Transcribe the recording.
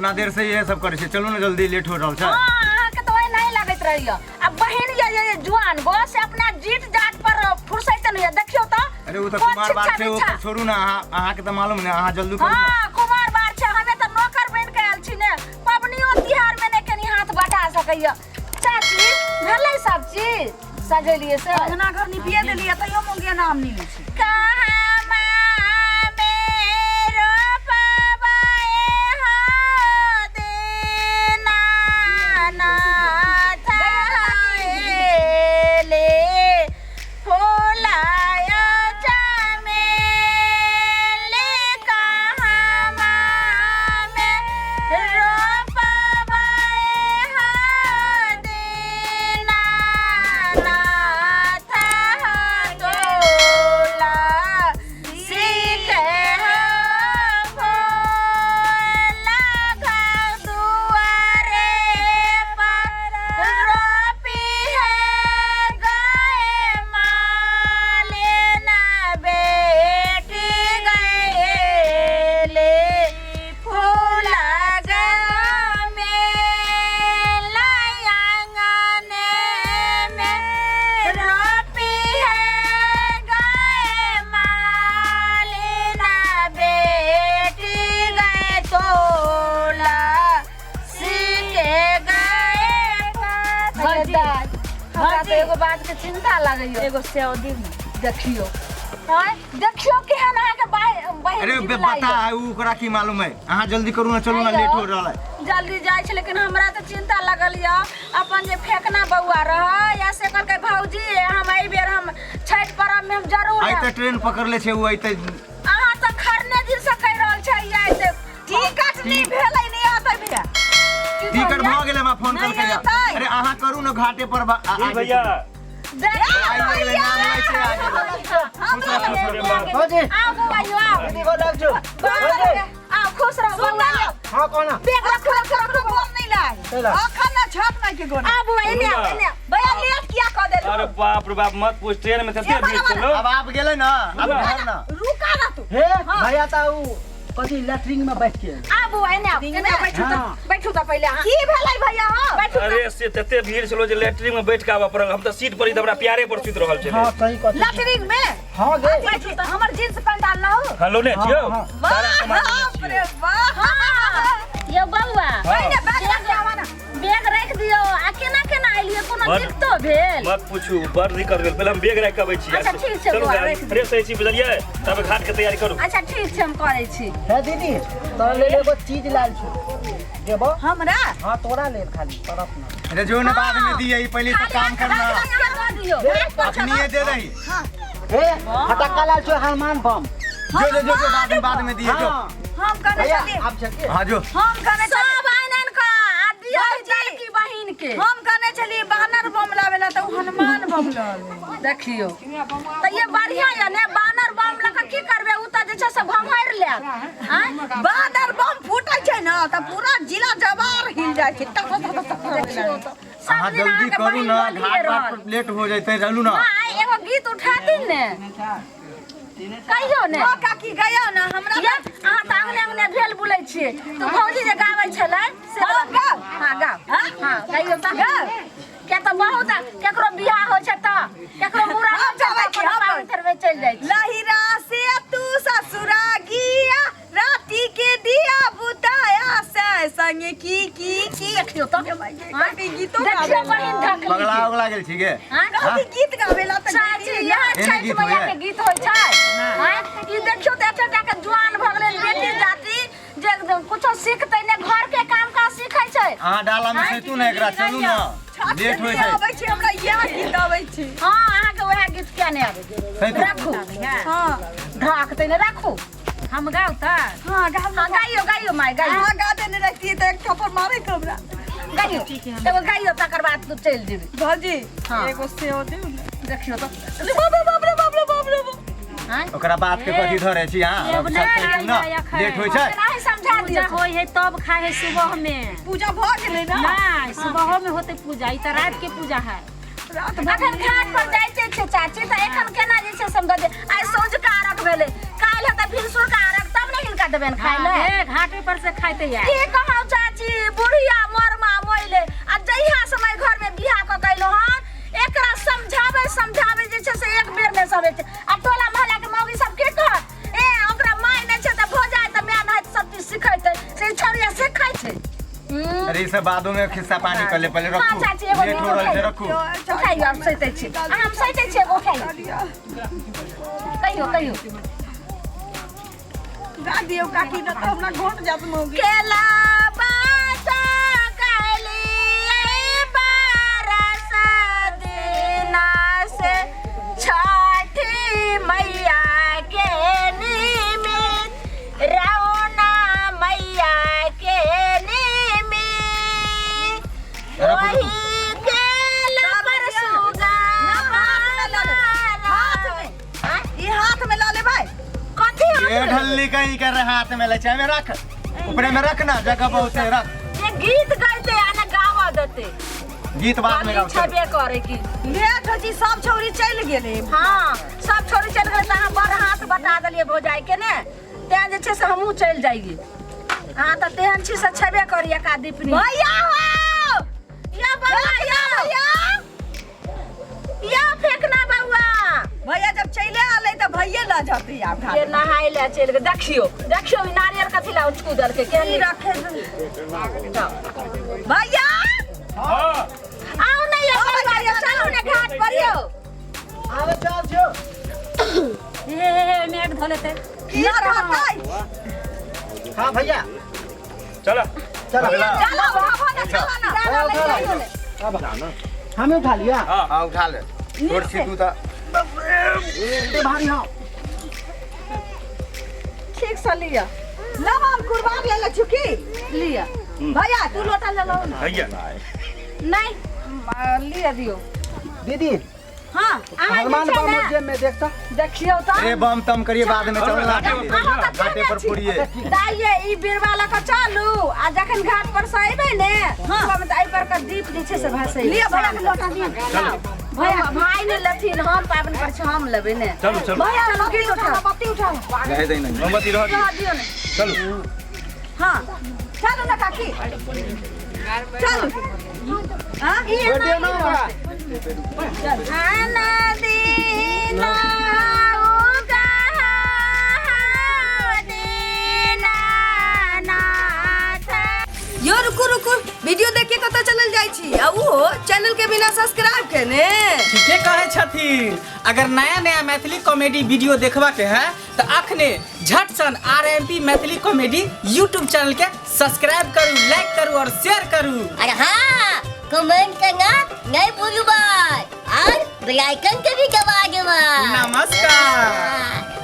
कितना देर से ये सब करै छै, चलू ने जल्दी, लेट हो रहल छै। हाँ, अहाँके तऽ ओहि नहीं लागैत रहैया। आ बहिन ये ये जुआन गो से अपना जीत जात पर फुर्सत नहीं है, देखियो तऽ। अरे ओ तऽ कोन कुमार बात शिक्षा छै, ओ दीक्षा? छोड़ू ने। अहाँ, अहाँके तऽ मालूम ने, अहाँ जल्दी करू ने। हाँ, कुमार बार छै, हमे तऽ नौकर बनि के आयल छी ने, पबनियो तिहार में ने कनी हाथ बटा सकैया। चाची, भेलै सब चीज सजेलिए से? अंगना घर निपिए देलिए, तैयो मुंगिया नाम नहीं लै छै। कहाँ मेरो पवाए हो दीनानाथ ले फुलायो चमेली, कहाँ मेरो पवाए हो दीनानाथ तोला सीखे हो फूला, घर दुआरे पर रोपी है गए मालिन बेटी गए फूला मेला, आंगने में रोपी है गए मालिन बेटी गए तोला सीखे गए। हमरा तऽ एगो बात के चिंता लागैया। एगो सेव दिउ ने। देखियो आँय, देखियो केहन अहाँके बहिन अरे जितलाइए। पता है उ, ओकरा की मालूम है? अहाँ जल्दी करू ने, चलू ने, लेट हो रहल है। जल्दी जाइ छै, लेकिन हमरा तऽ चिंता लगल यऽ। अपन जे फेकना बौआ रहै या से कहलकै, भौजी हम एहि बेर हम छठि पर्व में हम जरूर आइ आयब। तऽ ट्रेन पकड़ले छै उ, अइते। अहाँ तऽ खरने दिन से कहि रहल छै आइ। टिकट नहीं भेलै, नहीं आते भैया। टिकट भऽ गेलै, हमरा फोन नहीं कलकै। अतै। अरे अहाँ करू ने, घाटे पर जी भैया। आइ गेलै, नाम लै छै, आइ गेलै। खुश रह, खुश रह। भौजी। आओ बौआ यौ, आओ। दीदी, गोर लागै छौ। बौआ, आओ, खुश रह बौआ। हाँ, कोना? बैग रखू, रखू, रखू। गोर नहीं लाग। चला। अखन ना छठ माई के गोर। आ बौआ, एने आओ, एने आओ। भैया, लेट किया कह देलू? अरे बाप रे बाप, मत पूछ, ट्रेन में तते भीड़ छलो। अब आप गेलै ने, अब घर ना। रुका ना तू। हे भैया, तऽ उ कथी लैट्रिन में बैठ के। आ बौआ, एने आओ, एने आओ, बैठू तऽ, हाँ। बैठू तऽ पहिले अहाँ। की भेलै भैया? हो बैठू तऽ। अरे से तते भीड़ छलो जे लेटरिन में बैठ के आबऽ पड़ल। हम तऽ सीट पर ही तऽ हमरा प्यारे पर सुति रहल छलै। हाँ, सही कहै छी। लैट्रिन में? हाँ गे। बैठू तऽ, हमर जींस पैंट आनलहु? हेलो ने छियौ। हाँ। सारा सामान लेने बाप छियौ। रे बाप। यौ बौआ। पहिने बैग रख के आवा ना। बैग रख दियौ। आ केना केना एलियै, कोनो बड- दिक्कतो भेल? मत पूछू, बड़ दिक्कत भेल। पहिले हम बैग राखि के अबै छी। अच्छा, ठीक छै चलू। बौआ, राखि दियौ। फ्रेश होइ छी, बुझलियै? तब घाट के तैयारी करू। अच्छा, ठीक छै, हम करै छी। हे दीदी, तोरा लेल एगो चीज लायल छौ, देबो? हमरा? हाँ, तोरा लेल, खाली तरफ ना। अरे जो ने बाद में दिए, ई पहले से काम करना। दियौ। अपनी दे दही। हे, फटक्का लायल छौ, हनुमान बम। जो जो जो जो, बाद में, बाद में दिए जो। हाँ। हम कहने भैया छलियै। आप चलिए। हाँ, जो। हम कहने छलियै। सब आनि आनि कऽ आ दियौ भौजी। लड़की बहिन के। हम कहने छलियै बानर बम लाबे ला, तऽ उ हनुमान बम लऽ। देखियौ तऽ ये बढ़िया यऽ ने। बानर बम लऽ कऽ की करबै? उ तऽ जे छै से भम्हरि लेत आँय। बानर बम फूटै छै ने तऽ पूरा जिला जवार हिल जाइ छै, टक टक टक टक। देखियौ तऽ सब अहाँ दिन जल्दी अहाँके करू बहिन ने, बोलिए घाट रहल। बाट पर लेट हो जैते, चलू ना। माय, एगो गीत उठाथिन ने, कहियौ ने। ओ काकी, गयो ने हमरा। ये अहाँ तऽ अंगने अंगने भेल बुलै छियै। तऽ भौजी जे गाबै छलै से। हम गाउ? हाँ, गाउ। हाँ, गाइयौ तऽ। किया तऽ बहुत केकरो बियाह होइ छै तऽ केकरो मुड़न हम होइ छै गाबै तऽ छी, हम अपन गाबै। थोड़बे चलि जाइ छै। लहिरा से तू ससुरा गिया, राती के दिया बुताया से संग की की की। देखियौ तऽ। कथी गीतो देखियौ गाबै? बहिन ढकली। पगला उगला गेल छी गे? हाँ? कथी गीत गाबेला तऽ? चाची, यहाँ एहने छठि गीत मैया होइए? के गीत होइ छै। आँय? ई देखियौ तऽ एते टा के जुआन भऽ गेलै बेटी जाति जे कुछो सीखतै ने, घर के काम काज सीखै छै। अहाँ डाला में सैतू ने एकरा, चलू ने, लेट होइ छै। आबै छै हमरा, इएह गीत आबै छै। हाँ, अहाँके वएह गीत किया नहि आबै? सैतू। राखू। हाँ। ढाकतै ने, राखू। हम गाउ तऽ? हाँ, गाउ। हाँ, गाइयो, गाइयो माय, गाइयो। अहाँ गा देने रहतियै तऽ एक थप्पड़ मारे के हमरा। गाइयो, एगो गाइयो, तकर बाद तू चलि जेबी। भौजी। हाँ। एगो सेव दिउ ने। देखियौ तऽ। अरे बाप रे बाप रे बाप रे बाप रे बाप। आँय? ओकरा बात के कथी धरे छी अहाँ? एगो अब सब नहि सैतू ने, एखन। लेट होइ छै। एनाही समझा पूजा दियौ। होइ है तब खाइ है सुबह में। पूजा भऽ गेलै ने? नहीं, सुबहो में होते पूजा, ई तऽ रात के पूजा है। रात। अखन घाट पर जाइते छै चाची, तऽ एखन केना जे छै समझ। आइ सौंझका अर्घ भेलै, काल्हि हेतै भिनसुरका अर्घ, तब ने हिनका देबनि खाइ लए। हाँ, घाटे पर से खाइते यार। की कहौ चाची। घर में बियाह क कइलो हन, एकरा समझावे समझावे जे छै से एक बेर नै समझै छै। आ टोला मोहल्ला के मौगी सब के कहत, ए ओकरा माय नै छै त भऽ जाय त माय नै सब चीज सिखैतै, से छौड़िया सिखै छै। अरे ई सब बादो में खिस्सा पानी कर ले, पहले हाँ, रखू। चाची, एगो लेट हो रहल छै, रखू। उठाइयो, हम सैतै छी। आ, हम सैतै छी, एगो उठाइयो। कहियो कहियो। दा दियौ काकी, न तऽ हमरा घोट जात मौगी। केला बासा गलियै बरस दिना से छठी मैया के निमित्त, रौना मैया के निमित्त, वही केला पर सुगा। हाथ में ई, हाथ में लऽ लेबै। कथी हाथ ये में? ढल्ली कहीं कर रहे, हाथ में ले चाहे में रख, ऊपरे में रख ना, जगह बहुत है, रख। ये गीत गाइते आ ना गावा देते। गीत बाद में गाओ, चलो। छबे करे की लेट होइ छै, सब छौरी चलि गेलै। हाँ, सब छोड़ी चलि गेलै तऽ अहाँ बड़ हाथ बटा देलियै भौजाई के ने, तें जे छै से हमहूँ चलि जाइए। अहाँ तऽ तेहन छी से छेबे करी एका दीपनी। भैया हो। या बौआ, या भैया, या फेकना बौआ। भैया जब चलि आलै तऽ भैये लऽ जतै आब घाट। के नहाय ले चलि गेल। देखियौ देखियौ, ई नारियल कथी ला उचकू देलकै केहन ई नीक। रखे भैया। हाँ। आउ ने यौ बौआ, यौ चलू ने घाट पर यौ। आबे चल छौ। हे हे हे, ओहिमे आगि धऽ लेतै। की रहतै? हाँ भैया। चलो। चलो। चलो, उठाबो ना, चलो ना। उठा लो। हमें उठा लिया। हाँ, उठा ले, छोट छी तू तऽ। ए भारी। हाँ। ठीक से लिअ। लव, हम कुर्बान ले ले चुकी। लिअ। भैया, तू लोटा ले लो ना। भैया। नहीं, लिअ, दियौ। दीदी। हाँ, अहाँ जे हनुमान छै बम ने जेब में देखता। देखियौ तऽ। अरे बम तम करिए बाद में, चलो ना। अहाँ तऽ घाटे पर केने छी? फोड़िए। दाइये, ई बिरवा लऽ कऽ चलू आ जखन घाट पर से अयबै ने, तब तऽ एहि पर के दीप जे छै से भसै। लिअ भैया के लोटा दिअ। भैया, भाई ने लेथिन, हम पाबनि पर छी, हम लेबै ने। चलू चलू। भैया, चलू, गीत उठाओ। बत्ती उठाओ। रहे दे नहीं। मोमबत्ती रह रह दियौ ने। चलू। हाँ, चलू ना काकी, चलू। हाँ। ई छोड़ दियो ना ओकरा। आना दीना उगा दीनानाथ। यो रुकू रुकू, वीडियो देख के कतऽ चलल जाइ छी आ उहो चैनल के बिना सब्सक्राइब केने? ठीके कहै छथिन। अगर नया नया मैथिली कॉमेडी वीडियो देखबा के है तो अखने झट सन RMP Maithili comedy YouTube channel के सब्सक्राइब करू, लाइक करू और शेयर करू। और हाँ, कमेंट करना नहीं भूलू भाई, और बेल आइकन के भी दबा देवा। नमस्कार। हाँ।